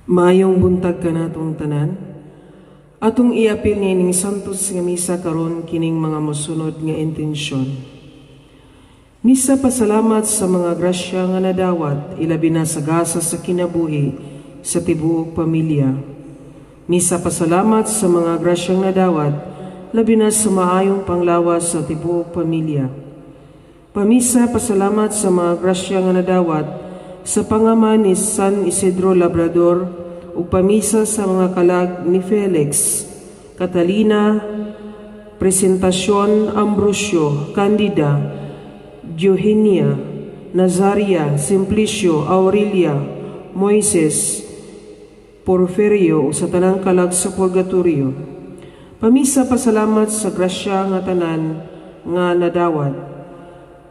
Maayong buntag kanatong tanan. Atong iapil niining santos nga misa karon kining mga mosunod nga intensyon. Misa pasalamat sa mga grasya nga nadawat, ilabi na sa gasa sa kinabuhi sa tibuok pamilya. Misa pasalamat sa mga grasyang nadawat, labi na sa maayong panglawas sa tibuok pamilya. Pamisa pasalamat sa mga grasya nga nadawat sa pangama ni San Isidro Labrador ug pamisa sa mga kalag ni Felix, Catalina, Presentacion, Ambrosio, Candida, Eugenia, Nazaria, Simplicio, Aurelia, Moises, Porfirio ug sa tanang kalag sa purgatorio. Pamisa pasalamat sa grasya nga tanan nga nadawat.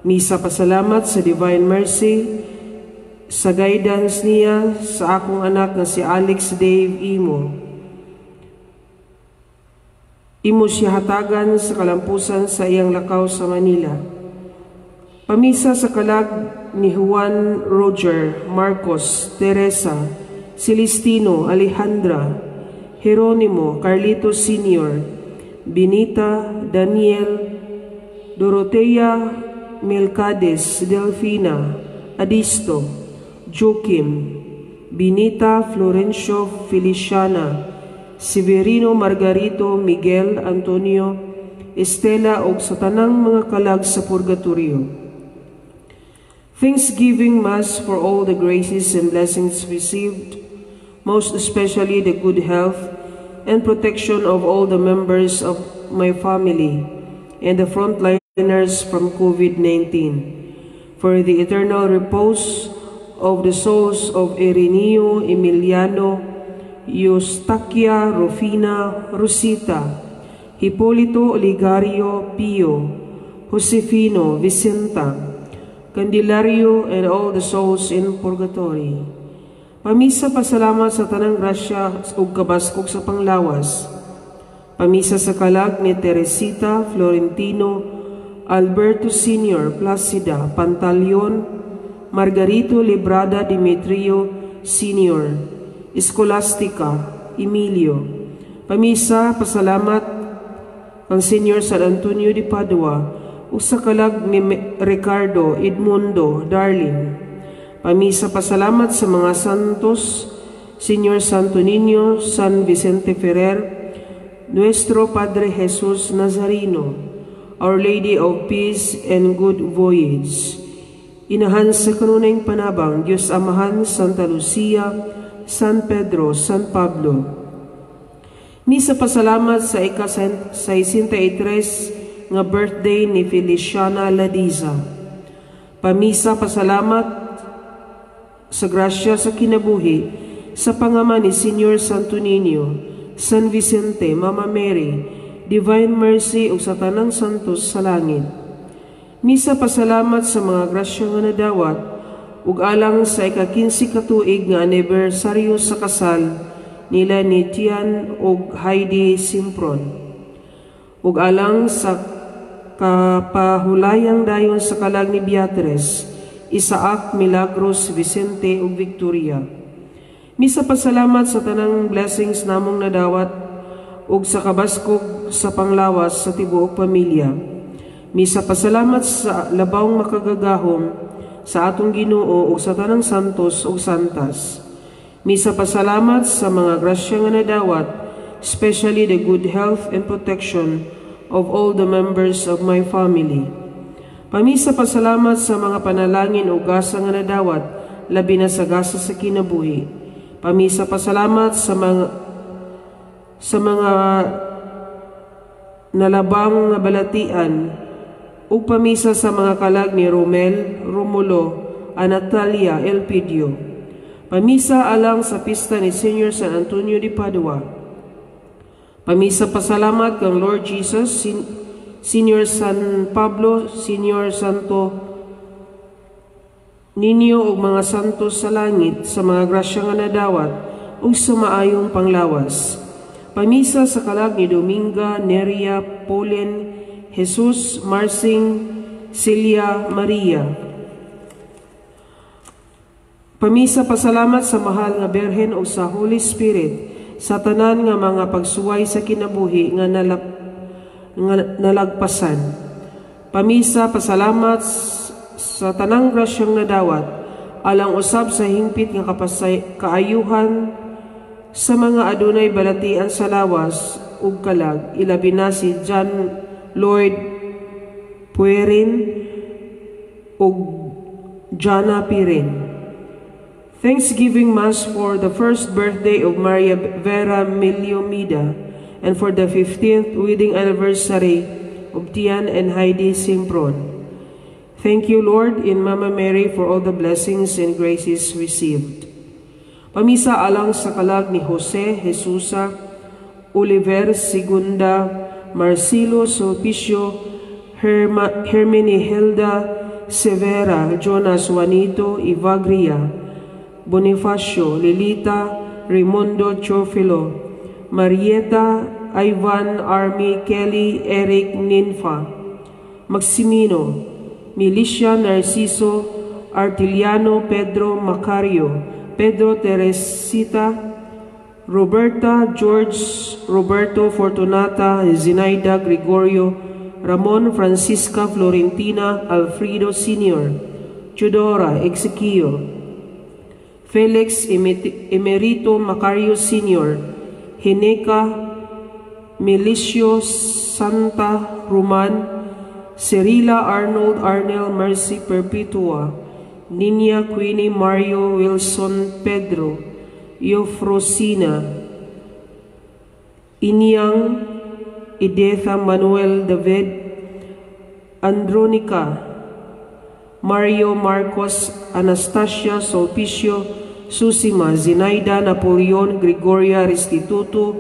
Misa pasalamat sa Divine Mercy sa guidance niya sa akong anak nga si Alex Dave Imo. Imo siya hatagan sa kalampusan sa iyang lakaw sa Manila. Pamisa sa kalag ni Juan Roger, Marcos, Teresa, Celestino, Alejandra, Jeronimo, Carlito Sr., Benita, Daniel, Dorotea, Melcades, Delfina, Adisto, Joaquim, Benita, Florencio, Feliciana, Severino, Margarito, Miguel, Antonio, Estela ug sa tanang mga kalag sa purgatorio. Thanksgiving Mass for all the graces and blessings received, most especially the good health and protection of all the members of my family and the frontliners from COVID-19, for the eternal repose of the souls of Ireneo, Emiliano, Eustaquia, Rufina, Rosita, Hipolito, Oligario, Pio, Josefino, Vicenta, Candelario, and all the souls in purgatory. Pamisa pasalamat sa tanang grasya ug kabaskog sa panglawas. Pamisa sa kalag ni Teresita, Florentino, Alberto Sr., Placida, Pantaleon, Margarito, Librada, Demetrio Sr., Escolastica, Emilio. Pamisa pasalamat kang Senior San Antonio de Padua ug sa kalag ni Ricardo, Edmundo, Darlene. Pamisa pasalamat sa mga santos, Señor Santo Niño, San Vicente Ferrer, Nuestro Padre Jesus Nazareno, Our Lady of Peace and Good Voyage. Inahan sa kanunayng panabang, Diyos Amahan, Santa Lucia, San Pedro, San Pablo. Misa pasalamat sa ika-63 nga birthday ni Feliciana Ladiza. Pamisa pasalamat sa grasya sa kinabuhi sa pangama ni Senior Santo Niño, San Vicente, Mama Mary, Divine Mercy ug sa tanang santos sa langit. Misa pasalamat sa mga grasya nga nadawat ug alang sa ika-15 ka tuig nga anibersaryo sa kasal nila ni Tian ug Heidi Simpron, ug alang sa kapahulayang dayon sa kalag ni Beatrice, Isaac, Milagros, Vicente ug Victoria. Misa pasalamat sa tanang blessings namong nadawat ug sa kabaskog sa panglawas sa tibuok pamilya. Misa pasalamat sa labawng makagagahom, sa atong Ginoo ug sa tanang santos ug santas. Misa pasalamat sa mga grasya nga nadawat, especially the good health and protection of all the members of my family. Pamisa pasalamat sa mga panalangin ug gasa nga nadawat, labi na sa gasa sa kinabuhi. Pamisa pasalamat sa mga nalabang nga balatian ug pamisa sa mga kalag ni Romel, Romulo, Anatalia, Elpidio. Pamisa alang sa pista ni Senior San Antonio de Padua. Pamisa pasalamat kang Lord Jesus, Senior San Pablo, Senior Santo Niño ug mga santos sa langit sa mga grasya nga nadawat ug sa maayong panglawas. Pamisa sa kalag ni Dominga, Neria, Pauline, Jesus, Marsing, Celia, Maria. Pamisa pasalamat sa mahal nga Birhen ug sa Holy Spirit sa tanan nga mga pagsuway sa kinabuhi nga nalagpasan. Pamisa pasalamat sa tanang grasyang nadawat alang usab sa hingpit nga kaayuhan sa mga adunay balatian sa lawas ug kalag, ilabi na si John Lloyd Puerin ug Jana Pirin. Thanksgiving Mass for the first birthday of Maria Vera Miliomida and for the 15th wedding anniversary of Tian and Heidi Simpron. Thank you, Lord, in Mama Mary for all the blessings and graces received. Pamisa alang sa kalag ni Jose, Jesusa, Oliver, Segunda, Marcelo, Sulpicio, Hermenegilda, Severa, Jonas, Juanito, Evagria, Bonifacio, Lilita, Raimundo, Chofilo, Marieta, Ivan, Army, Kelly, Eric, Ninfa, Maximino, Milicia, Narciso, Artiliano, Pedro, Macario, Pedro, Teresita, Roberta, George, Roberto, Fortunata, Zinaida, Gregorio, Ramon, Francisca, Florentina, Alfredo Sr., Teodora, Ezequiel, Felix, Emerito, Macario Sr., Hineca, Milicio, Santa, Roman, Cirila, Arnold, Arnel, Mercy, Perpetua, Ninya, Queenie, Mario, Wilson, Pedro, Eufrosina, Inyang, Edetha, Manuel, David, Andronica, Mario, Marcos, Anastasia, Sulpicio, Susima, Zinaida, Napoleon, Gregoria, Restituto,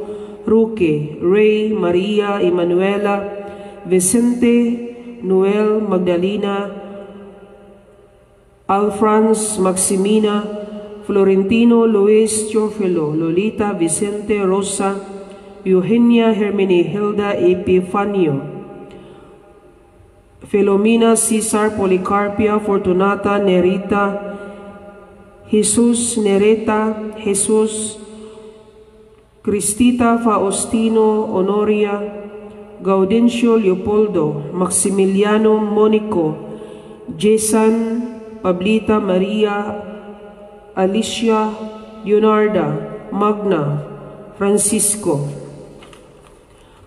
Roque, Ray, Maria, Emanuela, Vicente, Noel, Magdalena, Alfrans, Maximina, Florentino, Luis, Teofilo, Lolita, Vicente, Rosa, Eugenia, Hermenegilda, Epifanio, Philomena, Cesar, Policarpia, Fortunata, Nerita, Jesus, Nereta, Jesus, Cristita, Faustino, Honoria, Gaudencio, Leopoldo, Maximiliano, Monico, Jason, Pablita, Maria, Alicia, Leonarda, Magna, Francisco.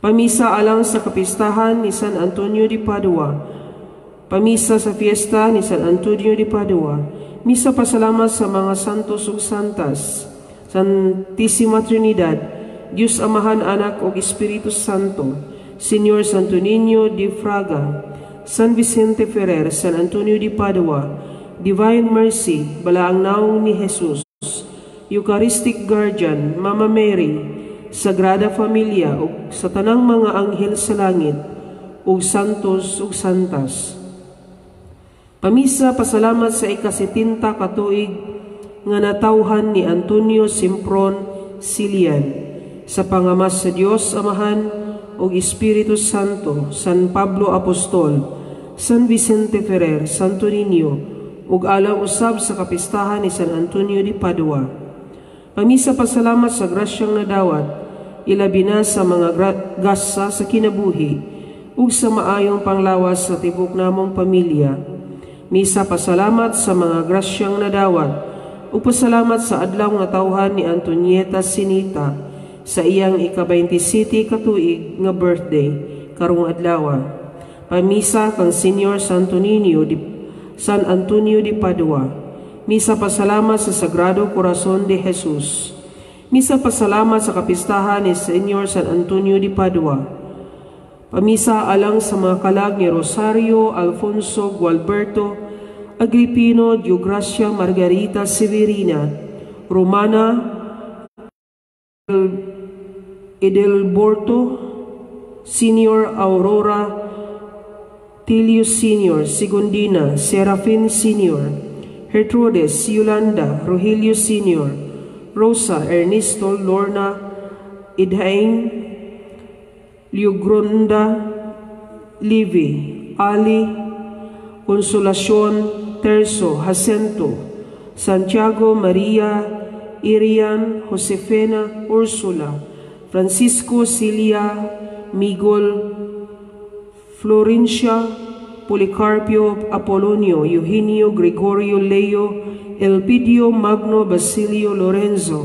Pamisa alang sa kapistahan ni San Antonio de Padua. Pamisa sa fiesta ni San Antonio de Padua. Misa pasalamat sa mga santos ug santas. Santissima Trinidad, Dios Amahan, Anak ug Espiritu Santo, Señor Santo Niño de Fraga, San Vicente Ferrer, San Antonio de Padua, Divine Mercy, Balaang Naong ni Jesus, Eucharistic Guardian, Mama Mary, Sagrada Familia ug sa tanang mga anghel sa langit ug santos ug santas. Pamisa pasalamat sa ika-70 ka tuig nga natawhan ni Antonio Simpron Silian sa pangamas sa Dios Amahan ug Espiritu Santo, San Pablo Apostol, San Vicente Ferrer, Santo Niño, ug alang usab sa kapistahan ni San Antonio de Padua. Pamisa pasalamat sa grasyang nadawat, ilabi na sa mga gasa sa kinabuhi, ug sa maayong panglawas sa tibok namong pamilya. Misa pasalamat sa mga grasyang nadawat, ug pasalamat sa adlaw nga tawhan ni Antonieta Sinita sa iyang ika-27 ka tuig nga birthday karong adlaw. Pamisa kang Señor Santo Niño de San Antonio de Padua. Misa pasalamat sa Sagrado Corazon de Jesus. Misa pasalamat sa kapistahan ni Señor San Antonio de Padua. Pamisa alang sa mga kalag ni Rosario, Alfonso, Gualberto, Agripino, Diogracia, Margarita, Severina, Romana, Edelborto, Senior Aurora, Tilius Senior, Segundina, Serafin Senior, Gertrudes, Yolanda, Rogelio Senior, Rosa, Ernesto, Lorna, Idhain, Liugronda, Livi, Ali, Consolacion, Terso, Jacinto, Santiago, Maria, Irian, Josefina, Ursula, Francisco, Celia, Miguel, Florencia, Policarpio, Apolonio, Eugenio, Gregorio, Leo, Elpidio, Magno, Basilio, Lorenzo,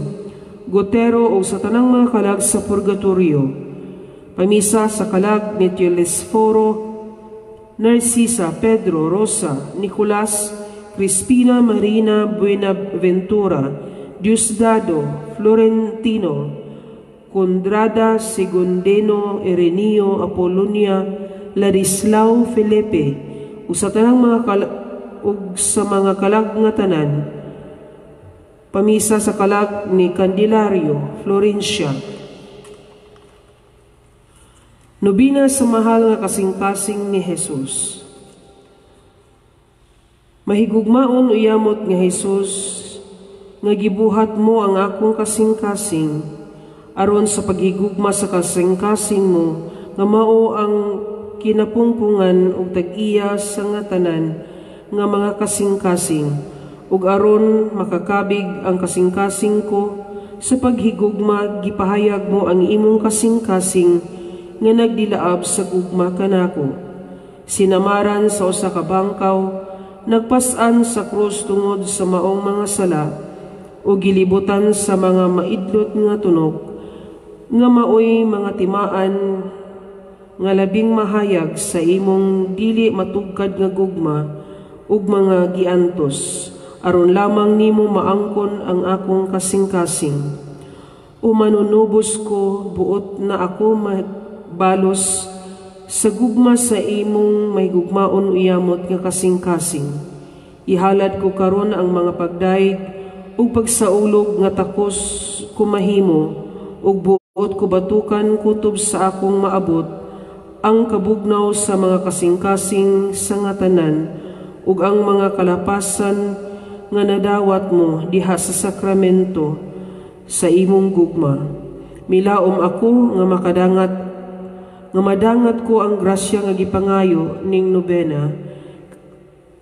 Gotero o sa tanang mga kalag sa purgatorio. Pamisa sa kalag ni Telesforo, Narcisa, Pedro, Rosa, Nicolas, Crispina, Marina, Buenaventura, Diosdado, Florentino, Condrada, Segundeno, Ireneo, Apolonia, Ladislao, Felipe, ug sa tanang mga ug sa mga kalag nga tanan. Pamisa sa kalag ni Candelario, Florencia. Nobina sa mahal nga kasing-kasing ni Jesus. Mahigugmaon uyamot nga Jesus, nga gibuhat mo ang akong kasing-kasing, aron sa paghigugma sa kasing-kasing mo, nga mao ang kinapungpungan ug tag-iya sa nga tanan nga mga kasing-kasing, ug aron makakabig ang kasing-kasing ko sa paghigugma, gipahayag mo ang imong kasing-kasing nga nagdilaab sa gugma kanako. Sinamaran sa usa ka bangkaw, nagpas-an sa krus tungod sa maong mga sala, o gilibutan sa mga maidlot nga tunok, nga maoy mga timaan nga labing mahayag sa imong dili matugkad nga gugma ug mga giantos, aron lamang nimo maangkon ang akong kasing-kasing. O manunubos ko, buot na ako mabalos sa gugma sa imong mahigugmaon uyamot nga kasing-kasing. Ihalad ko karon ang mga pagdayeg ug pagsaulog nga takos kumahimo, ug buot ko batukan kutob sa akong maabot ang kabugnaw sa mga kasing-kasing sa nga tanan ug ang mga kalapasan nga nadawat mo diha sa sakramento sa imong gugma. Milaom ako nga makadangat nga madangat ko ang grasya nga gipangayo ning nobena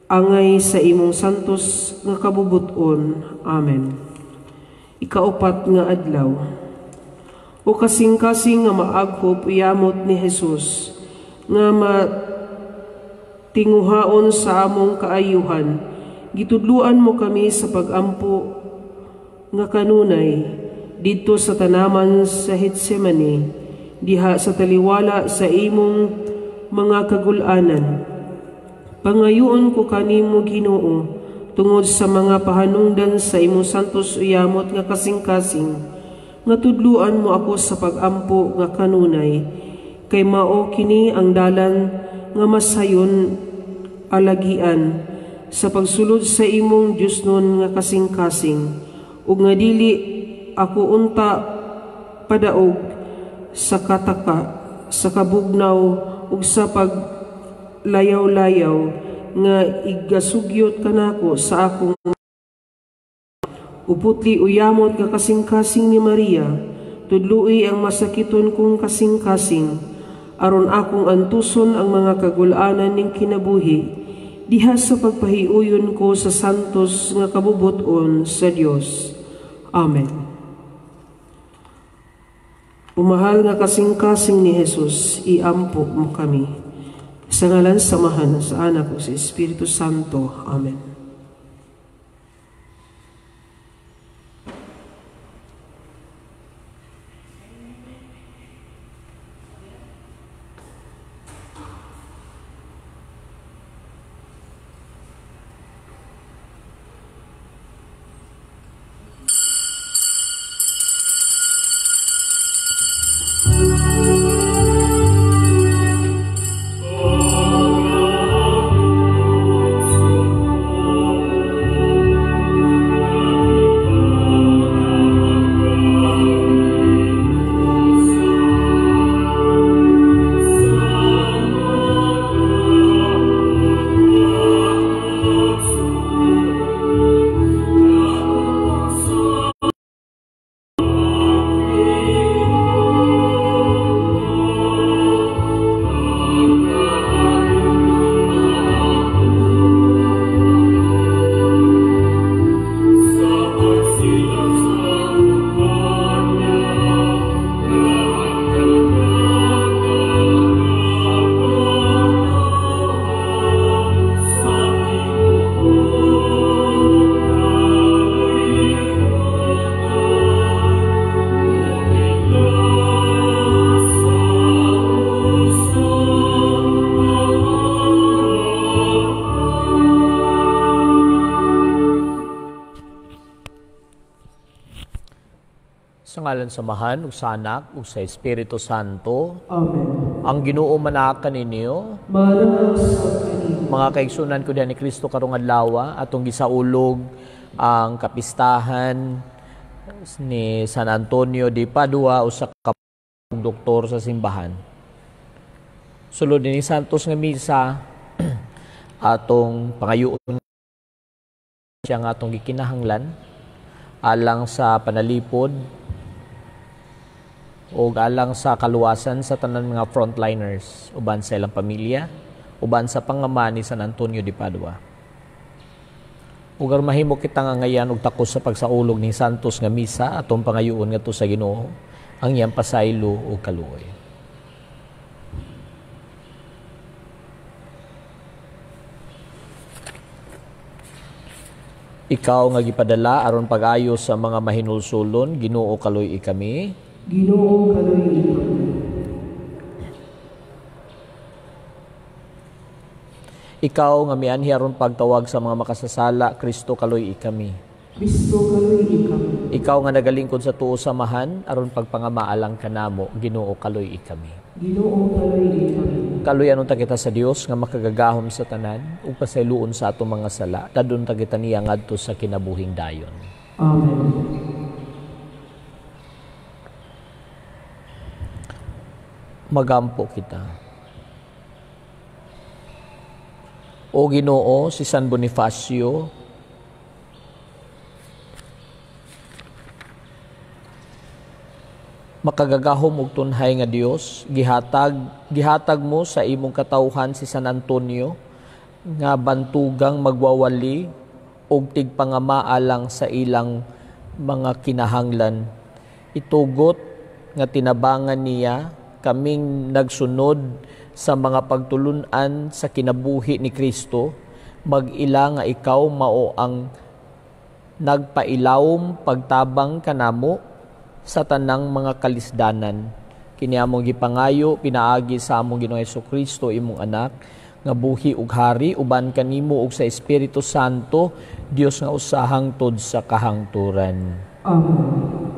angay sa imong santos nga kabubuton. Amen. Ikaupat nga adlaw. O kasing-kasing nga maaghop uyamot ni Jesus, nga matinguhaon sa among kaayuhan, gitudluan mo kami sa pagampo nga kanunay didto sa tanaman sa Getsemane, diha sa taliwala sa imong mga kagulanan. Pangayoon ko kanimo, Ginoo, tungod sa mga pahanungdan sa imong santos uyamot nga kasing-kasing, nga tudluan mo ako sa pagampo nga kanunay, kay mao kini ang dalan nga masayon alagian sa pagsulod sa imong Diosnon nga kasing-kasing, ug nga dili ako unta padaog sa kataka, sa kabugnaw ug sa paglayaw-layaw nga igasugyot kanako sa akong uputli uyamot nga kasing-kasing ni Maria. Tudloi ang masakiton kong kasing-kasing, aron akong antuson ang mga kagulanan ning kinabuhi diha sa pagpahiuyon ko sa santos nga kabubuton sa Dios. Amen. Umahal nga kasing-kasing ni Jesus, iampo mo kami. Sa ngalan sa Amahan, sa Anak, ug sa Espiritu Santo. Amen. Oh, Sa ngalan sa Amahan, ug sa Anak, ug sa Espiritu Santo. Amen. Ang Ginoo manaa kaninyo. Manaa sa kanimo. Mga kaigsunan ko diha ni Kristo karong adlaw, atong gisaulog ang kapistahan ni San Antonio de Padua, usa ka doktor sa simbahan. Sulod ni Santos nga misa, atong pangayuon siya nga atong gikinahanglan alang sa panalipod o alang sa kaluwasan sa tanan mga frontliners uban sa ilang pamilya, uban sa pangama ni San Antonio de Padua. Ug aron mahimo kita nga ngayan og takos sa pagsaulog ni Santos nga misa, atong pangayuon ngadto sa Ginoo ang iyang pasaylo ug kaluoy. Ikaw nga gipadala aron pag-ayo sa mga mahinulsulon, Ginoo kaluoy kami. Ginoo kaluoy kami. Ikaw nga mianhi aron pagtawag sa mga makasasala, Kristo kaluoy kami. Kristo kaluoy kami. Ikaw nga nagalingkod sa tuo samahan aron pagpangamaalang kanamo, Ginoo kaluoy kami. Ginoo kaluoy kami. Kaluoyan unta kita sa Dios nga makagagahom sa tanan ug pasayloon sa atong mga sala, dadon ta kita niya ngadto sa kinabuhing dayon. Amen. Magampo kita. O Ginoo, si San Bonifacio makagagahom og tunhay nga Dios, gihatag mo sa imong katawhan si San Antonio nga bantugang magwawali og tigpangamaalang sa ilang mga kinahanglan. Itugot nga tinabangan niya kaming nagsunod sa mga pagtulun-an sa kinabuhi ni Kristo, mag-ila nga ikaw mao ang nagpailawom pagtabang kanamo sa tanang mga kalisdanan. Kini among gipangayo pinaagi sa among Ginoong Hesukristo, imong anak, nga buhi ug hari uban kanimo ug sa Espiritu Santo, Dios nga usa hangtod sa kahangturan. Amen.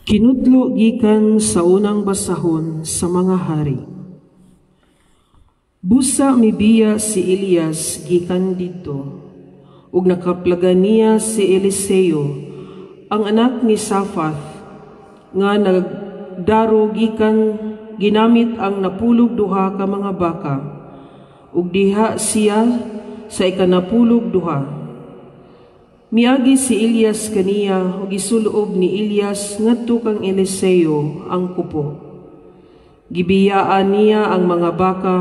Kinudlo gikan sa unang basahon sa mga hari. Busa mibiya si Elias gikan didto, ug nakaplagan niya si Eliseo, ang anak ni Safath, nga nagdaro gikan ginamit ang 92 ka mga baka, ug diha siya sa ika-92. Miagi si Elias kaniya ug gisulob ni Elias ngadto kang Eliseo ang kupo. Gibiyaan niya ang mga baka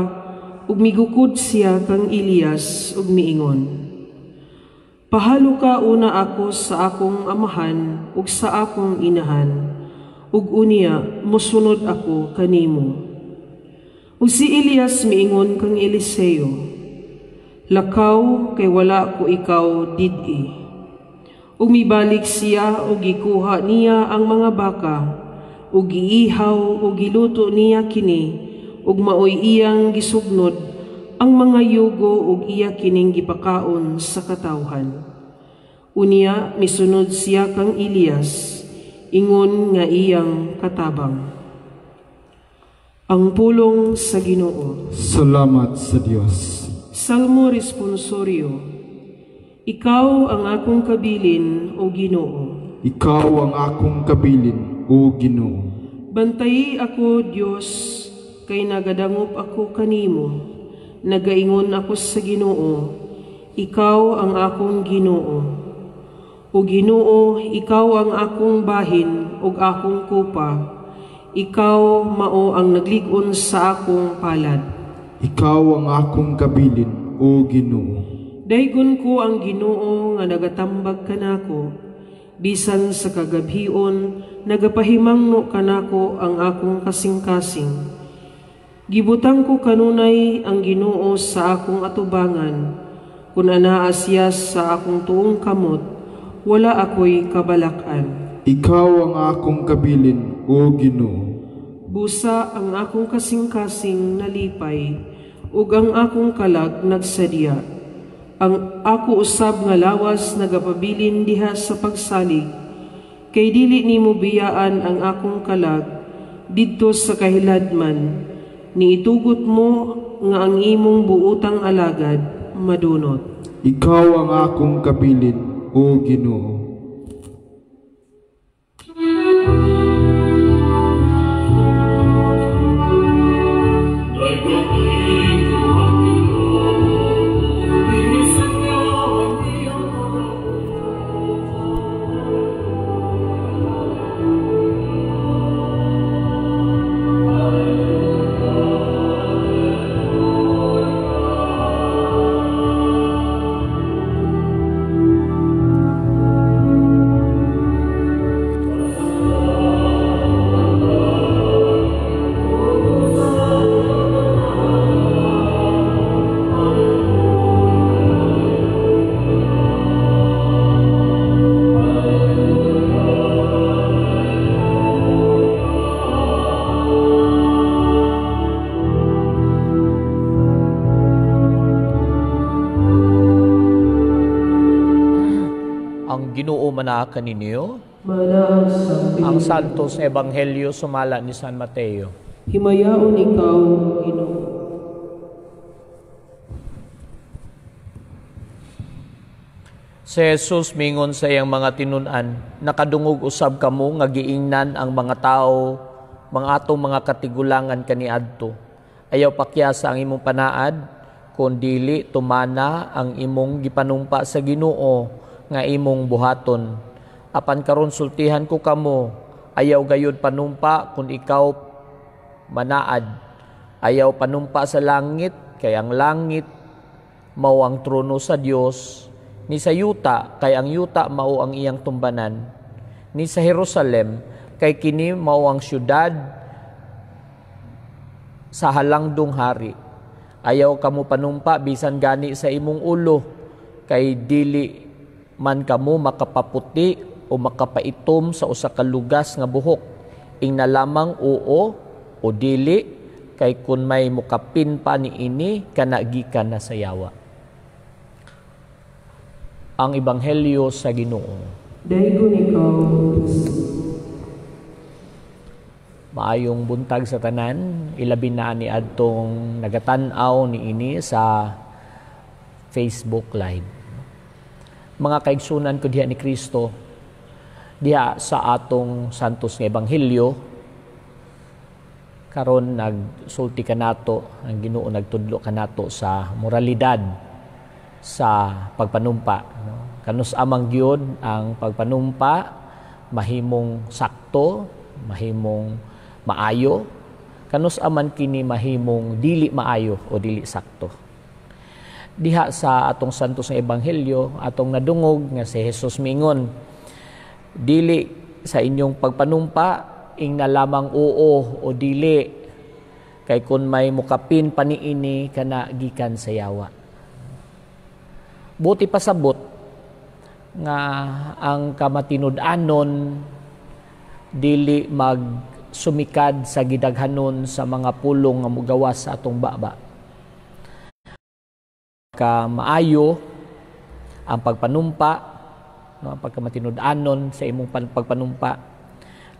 ug migukod siya kang Elias ug miingon, "Pahalo ka una ako sa akong amahan ug sa akong inahan, ug unya mosunod ako kanimo." Ug si Elias miingon kang Eliseo, "Lakaw kay wala ko ikaw did'i." Ug mibalik siya ug gikuha niya ang mga baka, ug giihaw ug giluto niya kini, ug maoy iyang gisugnod ang mga yugo ug iya kining gipakaon sa katawhan. Unya misunod siya kang Elias, ingon nga iyang katabang. Ang pulong sa Ginoo. Salamat sa Dios. Salmo Responsorio. Ikaw ang akong kabilin, O Ginoo. Ikaw ang akong kabilin, O Ginoo. Bantayi ako, Dios, kay nagadangop ako kanimo. Nagaingon ako sa Ginoo, ikaw ang akong Ginoo. O Ginoo, ikaw ang akong bahin ug akong kupa. Ikaw mao ang naglig-on sa akong palad. Ikaw ang akong kabilin, O Ginoo. Daygon ko ang Ginoo nga nagatambag kanako, bisan sa kagabhion nagapahimangno kanako ang akong kasing-kasing. Gibutang ko kanunay ang Ginoo sa akong atubangan, kun anaa siya sa akong tuong kamot, wala ako'y kabalak-an. Ikaw ang akong kabilin, O Ginoo. Busa ang akong kasing-kasing nalipay, ug ang akong kalag nagsadya. Ang ako usab nga lawas nagapabilin diha sa pagsalig, kay dili nimo biyaan ang akong kalag didto sa kahiladman, niitugot mo nga ang imong buotang alagad madunot. Ikaw ang akong kabilin, o Ginoo. Ginoo manaa kaninyo. Ang Santos Ebanghelyo sumala ni San Mateo. Himayaon ikaw, Ginoo. Si Jesus mingon sa iyang mga tinun-an, nakadungog usab kamo nga giingnan ang mga tao, mga atong mga katigulangan kaniadto. Ayaw pakyasa ang imong panaad, kun dili tumana ang imong gipanumpa sa Ginoo nga imong buhaton. Apan karon sultihan ko kamo, ayaw gayud panumpa kun ikaw manaad. Ayaw panumpa sa langit, kay ang langit mao ang trono sa Dios, ni sa yuta, kay ang yuta mao ang iyang tumbanan, ni sa Jerusalem, kay kini mao ang syudad sa halangdong hari. Ayaw kamo panumpa bisan gani sa imong ulo, kay dili man kamo makapaputi o makapaitom sa usa ka lugas nga buhok. Ingna lamang oo o dili, kay kun may mukapin pa niini kana gikan na sa yawa. Ang Ebanghelyo sa Ginoo. Daygon ikaw. Maayong buntag sa tanan, ilabi na ni adtong nagatan-aw niini sa Facebook Live. Mga kaigsunan ko diha ni Kristo, diha sa atong Santos nga Ebanghelyo, karon nagsulti kanato, ang Ginoo nagtudlo kanato sa moralidad sa pagpanumpa. No? Kanus amang gyud ang pagpanumpa mahimong sakto, mahimong maayo, kanus aman kini mahimong dili maayo o dili sakto. Diha sa atong Santos nga Ebanghelyo, atong nadungog nga si Jesus miingon, dili sa inyong pagpanumpa ingna lamang oo o dili, kay kun may mukapin pa niini kana gikan sa yawa. Buti pasabot nga ang kamatinud-anon dili magsumikad sa gidaghanon sa mga pulong nga mugawas sa atong baba. Ka maayo ang pagpanumpa, no, ang pagkamatinud-anon sa imong pagpanumpa,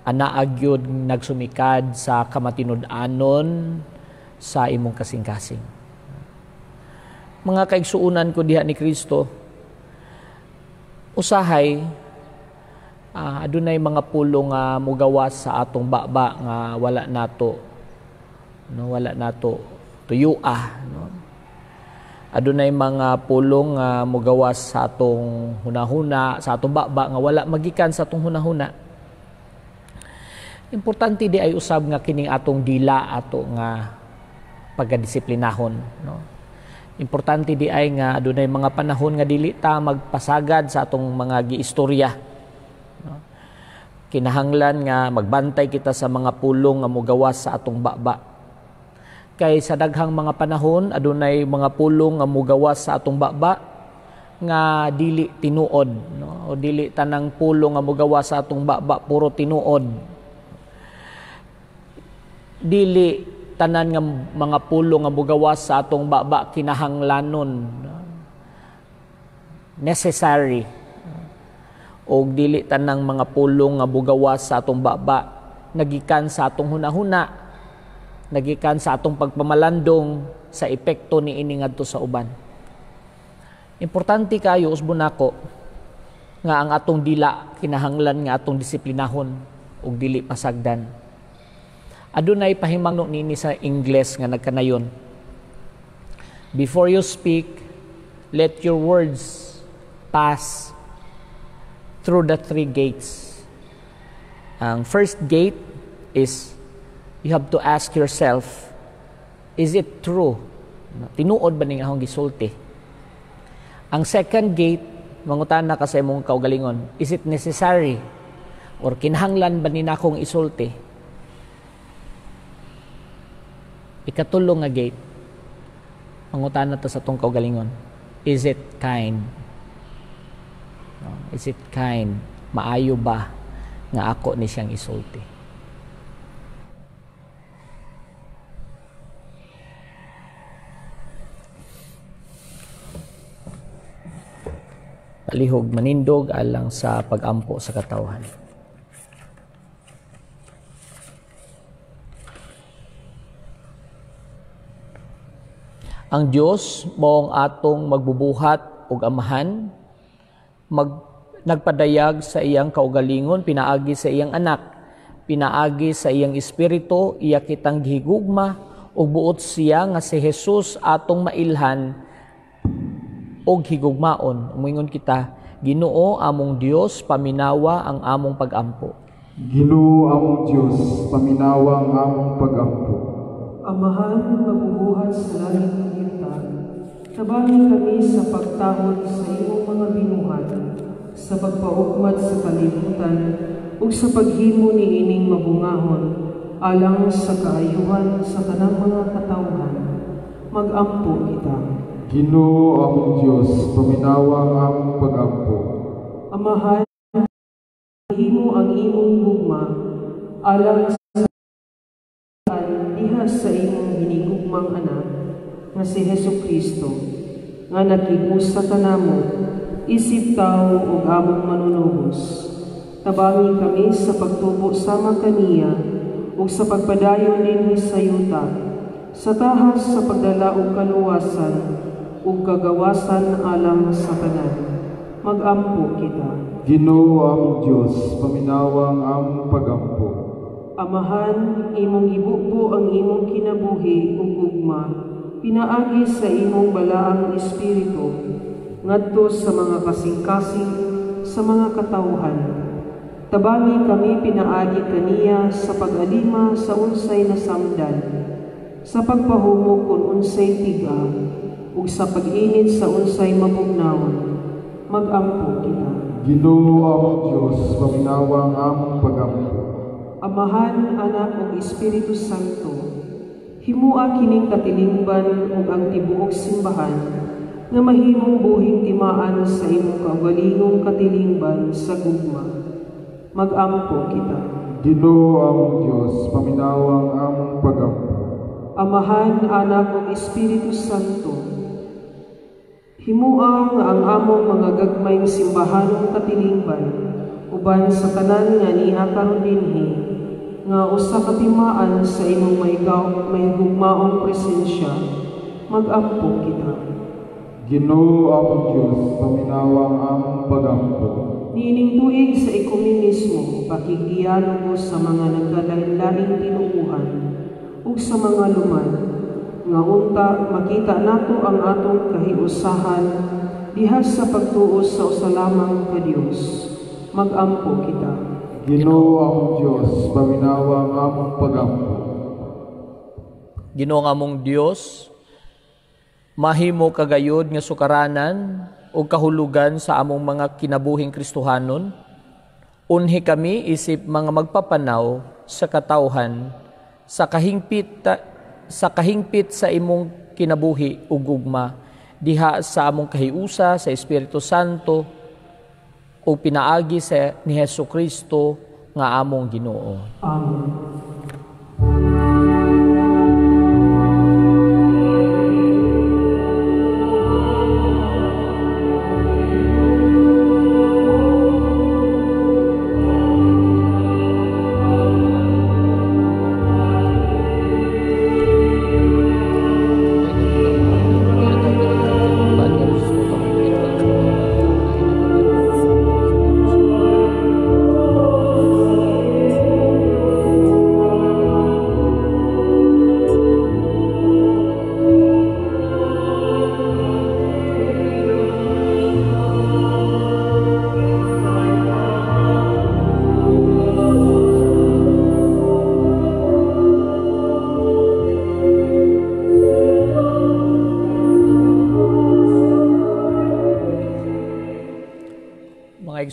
anaa gyud nagsumikad sa kamatinud-anon sa imong kasing-kasing. Mga kaigsuonan ko diha ni Kristo, usahay adunay mga pulong nga mugawas sa atong baba nga wala nato, no, wala nato tuyua, no. Adunay mga pulong nga mugawas sa atong hunahuna, sa atong baba nga wala magikan sa atong hunahuna. Importante di ay usab nga kining atong dila ato nga pagkadisiplinahon, no. Importante di ay nga adunay mga panahon nga dili ta magpasagad sa atong mga giistorya, no? Kinahanglan nga magbantay kita sa mga pulong nga mugawas sa atong baba. Kay sa daghang mga panahon adunay mga pulong nga mugawas sa atong baba nga dili tinuod, no? O dili tanang pulong nga mugawas sa atong baba puro tinuod. Dili tanan nga mga pulong nga mugawas sa atong baba kinahanglanon, necessary, og dili tanang mga pulong nga mugawas sa atong baba nagikan sa atong hunahuna, nagikan sa atong pagpamalandong sa epekto niini ngadto sa uban. Importante kayo usbon nako nga ang atong dila kinahanglan nga atong disiplinahon ug dili pasagdan. Adunay pahimangno niini sa Ingles nga nagkanayon. Before you speak, let your words pass through the three gates. Ang first gate is you have to ask yourself, is it true? Tinuod ba ning akong gisulti? Ang second gate, mangutana ka sa imong kaugalingon, is it necessary? Or kinahanglan ba ni nakong isulti? Ikatulong nga gate, mangutana ta sa atong kaugalingon, is it kind? Is it kind? Maayo ba nga ako ni siyang isulti? Palihog manindog alang sa pagampo sa katawhan. Ang Dios maong atong magbubuhat og amahan, nagpadayag sa iyang kaugalingon, pinaagi sa iyang anak, pinaagi sa iyang espiritu, iya kitang gihigugma ug buot siya nga si Jesus atong mailhan og higugmaon. Muingon kita, Ginoo among Dios, paminawa ang among pagampo. Ginoo among Dios, paminawa ang among pagampo. Amahan, magbubuhat sa langit ug yuta, tabangi kami sa pagtahod sa imong mga binuhat, sa pagpaugmat sa kalibutan ug sa paghimo niining mabungahon alang sa kaayuhan sa tanang mga katawhan. Magampo kita. Ginoo among Dios, paminawa ang among pagampo. Amahan, himo ang imong gugma alang sa diha sa imong hinigugmang anak nga si Hesus Kristo, nga nakig-usa kanamo isip tawo ug among manunubos. Tabangi kami sa pagtubo sama kaniya ug sa pagpadayon dinhi sa yuta, sa tahas sa pagdala og kaluwasan ug kagawasan alang sa tanan. Magampo kita. Ginoo among Dios, paminawa ang among pagampo. Amahan, imong gibubo ang imong kinabuhi ug gugma, pinaagi sa imong balaang espiritu ngadto sa mga kasing-kasing sa mga katawhan. Tabangi kami pinaagi kaniya sa pag-alima sa unsay nasamdan, sa pagpahumog kun unsay tiga, ug sa pag-init sa unsay mabugnawon. Magampo kita. Ginoo among Dios, paminawa ang among pagampo. Amahan, Anak ug Espiritu Santo, himua kining katilingban ug ang tibuok simbahan nga mahimong buhing timaan sa imong kaugalingong katilingban sa gugma. Magampo kita. Ginoo among Dios, paminawa ang among pagampo. Amahan, Anak ug Espiritu Santo, himua nga ang among mga gagmayng simbahanong katilingban uban sa tanan nga niya karon dinhi nga usa ka timaan sa imong mahigugmaong presensya. Magampo kita. Ginoo among Dios, paminawa ang among pagampo. Niining tuig sa ekumenismo, pakigdialogo sa mga nagkalain-laing tinuohan ug sa mga lumad, nga unta makita nato ang atong kahiusahan diha sa pagtuo sa usa lamang ka Dios. Magampo kita. Ginoo among Dios, paminawa ang among pagampo. Ginoo among Dios, mahimo kagayod nga sukaranan o kahulugan sa among mga kinabuhing Kristohanon. Unhi kami isip mga magpapanaw sa katawhan sa kahingpit sa imong kinabuhi ug gugma diha sa among kahiusa sa Espiritu Santo o pinaagi sa ni Hesus Kristo nga among Ginoo. Amen.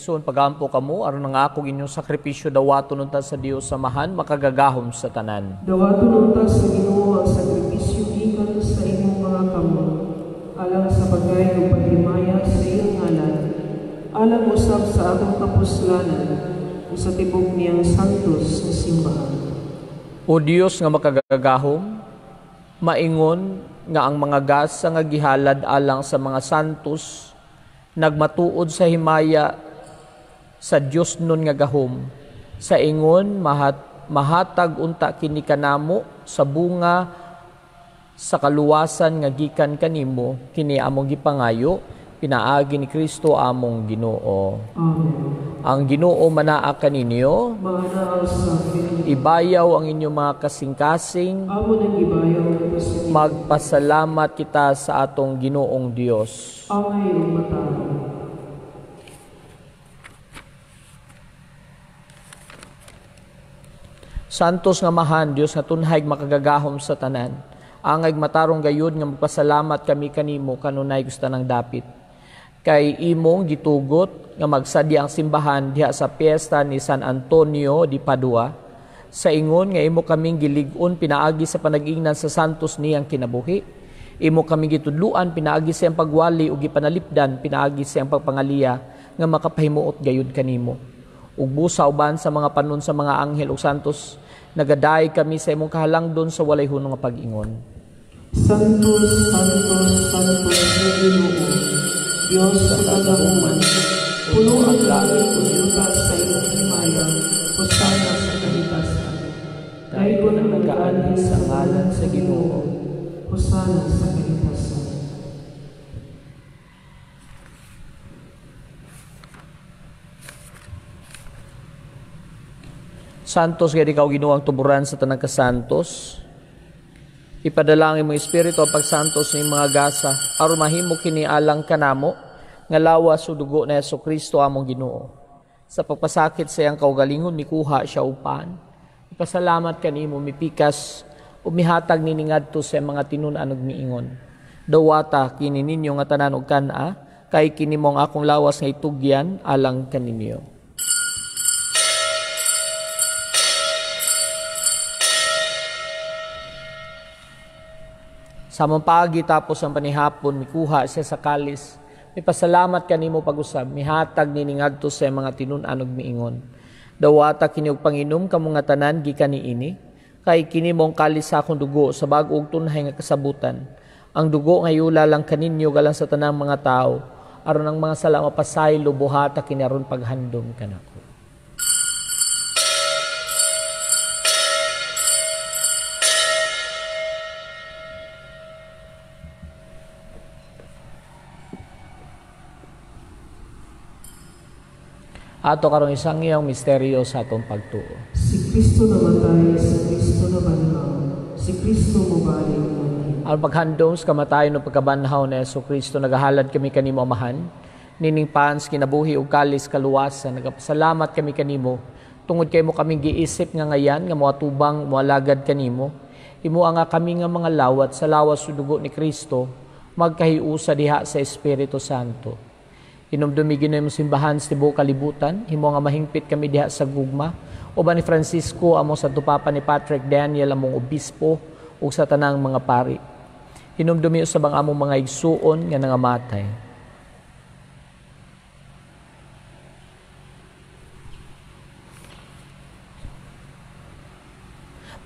Igsoon, pagampo kamo aron nangako inyong sakripisyo dawaton unta sa Dios Amahan makagagahom sa tanan. Dawaton unta sa Ginoo ang sakripisyo gikan sa imong mga kamot, alang sa pagay ug paghimaya sa iyang ngalan, alang usab sa atong kapuslanan ug sa tibok niyang santos nga simbahan. O Dios nga makagagahom, maingon nga ang mga gasa nga gihalad alang sa mga santos nagmatuod sa himaya sa Dios nun nga gahom. Sa ingon mahatag unta kini kanamo sa bunga sa kaluwasan nga gikan kanimo, kini among gipangayo pinaagi ni Kristo among Ginoo. Amen. Ang Ginoo manaa kaninyo. Manaa sa kaniyo. Ibayaw ang inyong mga kasing-kasing. Amo nang ibayaw sa Magpasalamat kita sa atong Ginoong Dios. Angay ug matarong. Santos nga Amahan, Dios nga tunhay makagagahom sa tanan. Angay matarong gayud nga magpasalamat kami kanimo kanunay gusto ng dapit. Kay imong gitugot nga magsadya ang simbahan diha sa piyesta ni San Antonio di Padua. Sa ingon nga imo kaming gilig-on pinaagi sa panag-ingnan sa santos niyang kinabuhi. Imo kaming gitudluan pinaagi sa iyang pagwali ug gipanalipdan pinaagi sa iyang pagpangaliya nga makapahimuot gayud kanimo. Ug busa uban sa mga panon sa mga anghel ug santos, nagaday kami sa imong kahalangdon sa walay hunong nga pag-ingon. Santos, Santos, Santos nga Ginoo, Dios sa kagahuman, puno ang langit ug yuta sa imong himaya, hosana sa kahitasan. Daygon ang nagaanhi sa ngalan sa Ginoo, hosana sa kahitasan. Santos gayud ikaw Ginoo ang tuburan sa tanang kasantos. Ipadalangin mo espiritu ang pagsantos ning mga gasa aron mahimo kini alang kanamo nga lawas ug dugo ni Hesukristo among Ginoo. Sa pagpasakit sa iyang kaugalingon mikuha siya upan. Ipasalamat kanimo mipikas ug mihatag nini ngadto sa mga tinun-an ug miingon. Dawata kini ninyo nga tanan og kan-a kay kini mo ang akong lawas nga itugyan alang kaninyo. Sa among paagi tapos ang panihapon, mikuha siya sa kalis. Mipasalamat kanimo pag-usab, mihatag nini ngadto sa mga tinun-an ug miingon. Dawata kini og panginom kamo nga tanan gikan niini, kay kini mong kalis sa akong dugo sa bag-o ug tunhay nga kasabutan. Ang dugo nga yula lang kaninyo galang sa tanang mga tawo, aron ang mga sala mapasaylo, buhata kini aron paghandom kanako. Ato karong isang iyang misteryo sa atong pagtuo. Si Kristo namatay, si Kristo nabanhaw, si Kristo mobalik muli. Ang paghandom sa kamatayon o pagkabanhaw ni Hesukristo, nagahalad kami kanimo Amahan, nining pans kinabuhi ug kalis kaluwasan. Nagapasalamat kami kanimo tungod kay mo kaming giisip nga ngayan nga moatubang moalagad kanimo. Imo nga kami nga mga lawat sa lawas ug dugo ni Kristo magkahiusa diha sa Espiritu Santo. Hinumdumi Ginoo imong simbahan sa tibuok kalibutan, himo nga mahingpit kami diha sa gugma. Uban ni Francisco among Santo Papa, ni Patrick Daniel among obispo ug sa tanang mga pari. Hinumdumi usab ang among mga igsuon nga nangamatay.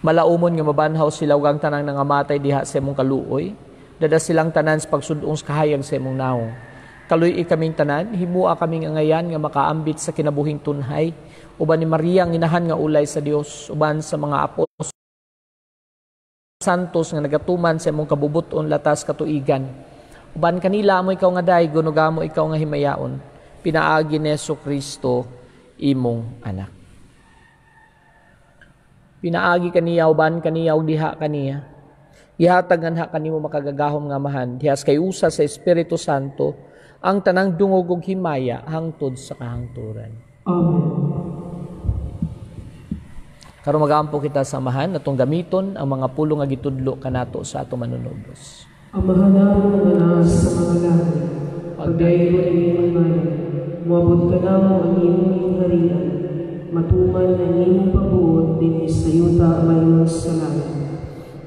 Malaumon nga mabanhaw sila ug ang tanang nangamatay diha sa imong kaluoy. Dada silang tanan sa pagsudong sa kahayag sa imong naong. Kaluy-i kaming tanan, himua kaming angayan nga makaambit sa kinabuhing tunhay. Uban ni Maria ang inahan nga ulay sa Dios, uban sa mga apostol santos nga nagatuman sa imong kabubuton latas katuigan. Uban kanila amo ikaw nga daygon ug amo ikaw nga himayaon. Pinaagi ni Hesukristo imong anak. Pinaagi kaniya uban kaniya ug diha kaniya. Gihatag nganha kanimo makagagahom nga Amahan, diha kay usa sa Espiritu Santo ang tanang dungog ug himaya hangtod sa kahangturan. Amen. Karon magampo kita sa Amahan atong gamiton ang mga pulong nga gitudlo kanato sa ato manunubos. Amahan namo nga naa sa mga langit, pagdaygon ang imong ngalan, Moabot kanamo ang imong gingharian, matuman ang imong pagbuot dinhi sa yuta mayon sa langit.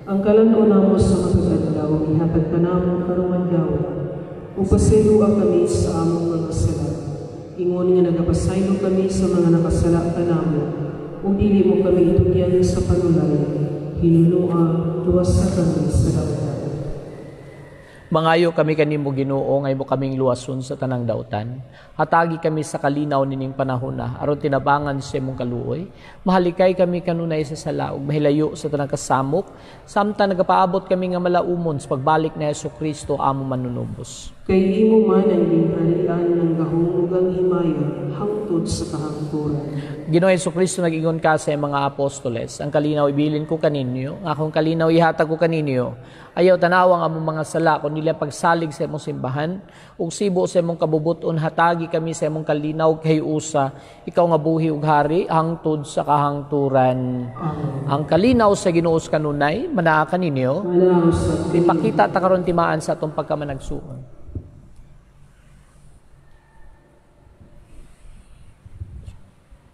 Ang kalan-on namo sa matag adlaw ihatag kanamo karong adlaw. Ug pasayloa kami sa among mga sala, ingon nga nagapasaylo kami sa mga nakasala kanamo. Ug dili mo kami itugyan sa panulay, hinunoa luwasa kami sa dautan. Mangayo kami kanimo, Ginoo, nga imo kaming luwason sa tanang dautan. Hatagi kami sa kalinaw nining panahona aron tinabangan sa imong kaluoy. Mahalikay kami kanunay sa sala ug mahilayo sa tanang kasamok samtang nagapaabot kami nga malaumon sa pagbalik ni Hesukristo among manunubos. Kay imo man ang gingharian ng gahom ug ang himaya hangtod sa kahangturan. Ginoo Hesukristo, nag-ingon ka sa iyong mga apostoles, ang kalinaw ibilin ko kaninyo, ang akong kalinaw ihatag ko kaninyo. Ayaw tanawa ang among mga sala, kundi ang pagsalig sa imong simbahan, ug sibo sa imong kabubuton, hatagi kami sa imong kalinaw kay usa, ikaw nga buhi ug hari hangtod sa kahangturan. Amen. Ang kalinaw sa Ginoo sa kanunay manaa kaninyo. Manaa usab kaninyo. Ipakita ta karon timaan sa atong pagkamanagsuon.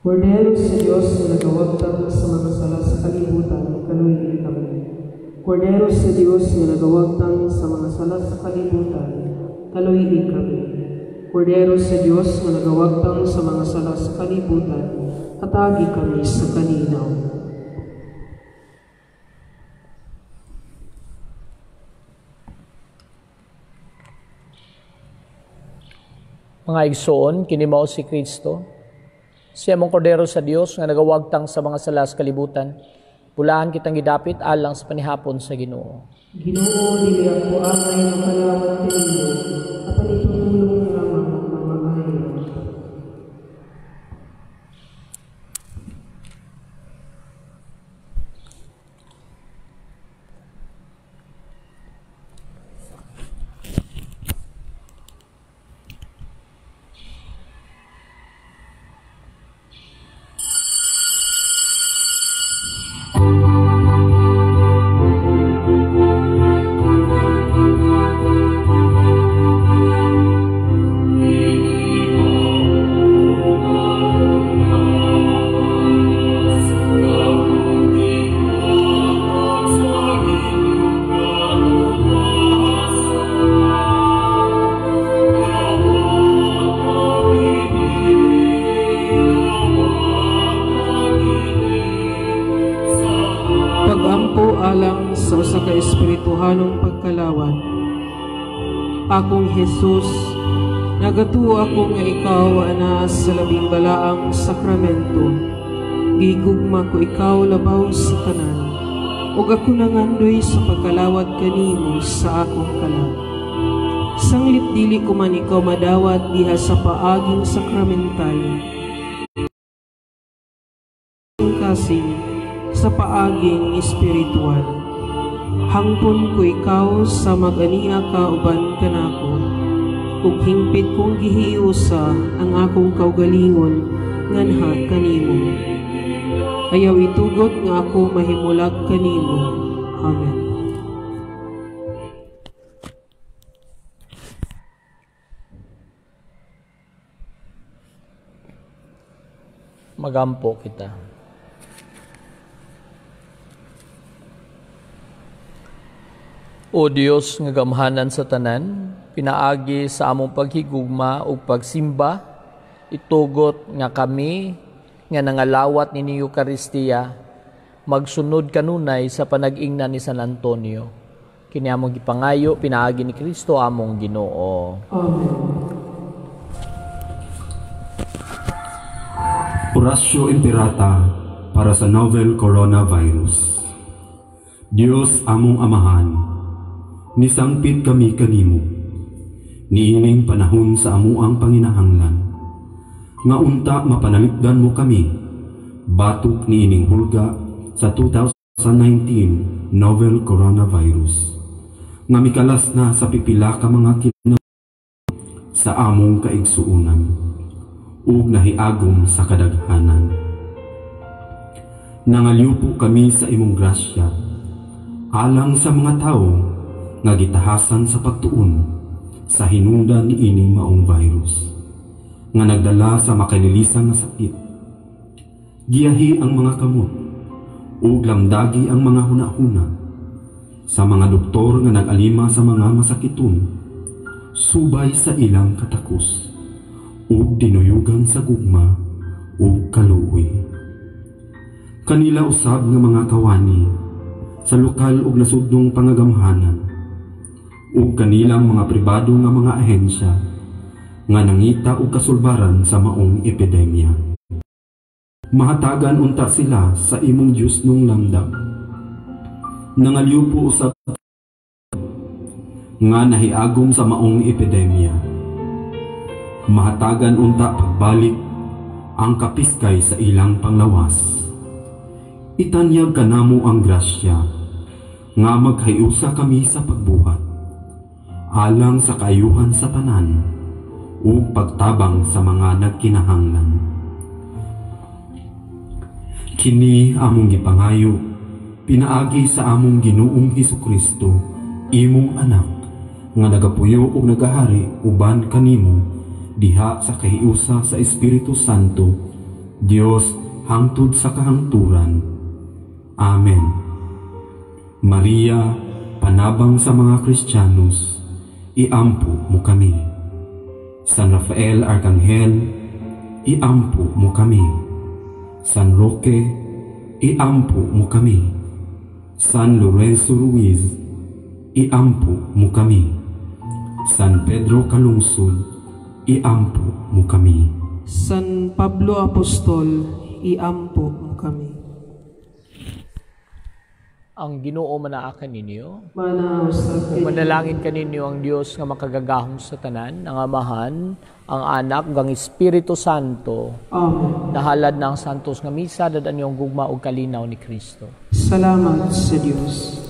Kordero sa Dios nga nagawagtang sa mga sala sa kalibutan, kaluoy kami. Kordero sa Dios nga nagawagtang sa mga sala sa kalibutan, kaluoy kami. Kordero sa Dios nga nagawagtang sa mga sala sa kalibutan, hatagi kami sa kalinaw. Mga igsoon, kini mao si Kristo. Siya mong kordero sa Dios nga nagawagtang sa mga sala sa kalibutan. Bulahan kitang gidapit alang sa panihapon sa Ginoo. Ginoo, dili ako angay makalawat kanimo, apan itutulong lamang ang mga ayo. Sa usa ka espirituhanong pagkalawat. Akong Jesus, nagatuo ako nga ikaw ana sa labing balaang sakramento. Gigugma ko ikaw labaw sa tanan, ug ako nangandoy sa pagkalawat kanimo sa akong kalag. Sanglit dili ko man ikaw madawat diha sa paaging sakramental, kasing sa paaging espiritual. Hangpon ko ikaw sa mag-ania ka uban kanako, ug hingpit kong gihiusa ang akong kaugalingon nganha kanimo. Ayaw itugot nga ako mahimulag kanimo. Amen. Magampo kita. O Dios nga gamhanan sa tanan, pinaagi sa among paghigugma ug pagsimba, itugot nga kami nga nangalawat ni Eukaristiya magsunod kanunay sa panag-ingnan ni San Antonio. Kini among gipangayo pinaagi ni Kristo among Ginoo. Amen. Oratio Imperata para sa novel coronavirus. Dios among Amahan, nisangpit kami kanimo, niining panahon sa amuang panginahanglan, nga unta mapanalipdan mo kami, batok niining hulga sa 2019 novel coronavirus, nga mikalas na sa pipila ka mga kinabuhi sa among kaigsuonan, ug nahiagom sa kadaghanan. Nangalyupo kami sa imong grasya, alang sa mga tawo nga gitahasan sa pagtuon sa hinungdan niining maong virus. nga nagdala sa makalilisan nga sakit. Giyahi ang mga kamot ug lamdagi ang mga hunahuna sa mga doktor nga nag-alima sa mga masakiton subay sa ilang katakos ug dinuyugan sa gugma ug kaluoy. Kanila usab nga mga kawani sa lokal ug nasudnong pangagamhanan ug kanilang mga pribado nga mga ahensya nga nangita og kasulbaran sa maong epidemya. Mahatagan unta sila sa imong Diyosnong lamdam. Nangalyupo usab nga nahiagom sa maong epidemya. Mahatagan unta pagbalik ang kapiskay sa ilang panglawas. Itanyag kanamo ang grasya nga maghiusa kami sa pagbuhat alang sa kaayuhan sa tanan ug pagtabang sa mga nagkinahanglan. Kini among gipangayo pinaagi sa among Ginoong Hesukristo, imong anak, nga nagapuyo ug nagahari uban kanimo diha sa kahiusa sa Espiritu Santo, Dios hangtod sa kahangturan. Amen. Maria, panabang sa mga Kristiyanos, iampo mo kami. San Rafael Arkanghel, iampo mo kami. San Roque, iampo mo kami. San Lorenzo Ruiz, iampo mo kami. San Pedro Calungsod, iampo mo kami. San Pablo Apostol, iampo mo kami. Ang Ginoo manaa kaninyo. Manaa usab Ug manalangin kaninyo ang Dios nga makagagahom sa tanan, ang Amahan, ang Anak, ug ang Espiritu Santo. Amen. Nahalad na ang santos nga misa, dad-an ang gugma ug kalinaw ni Kristo. Salamat sa Dios.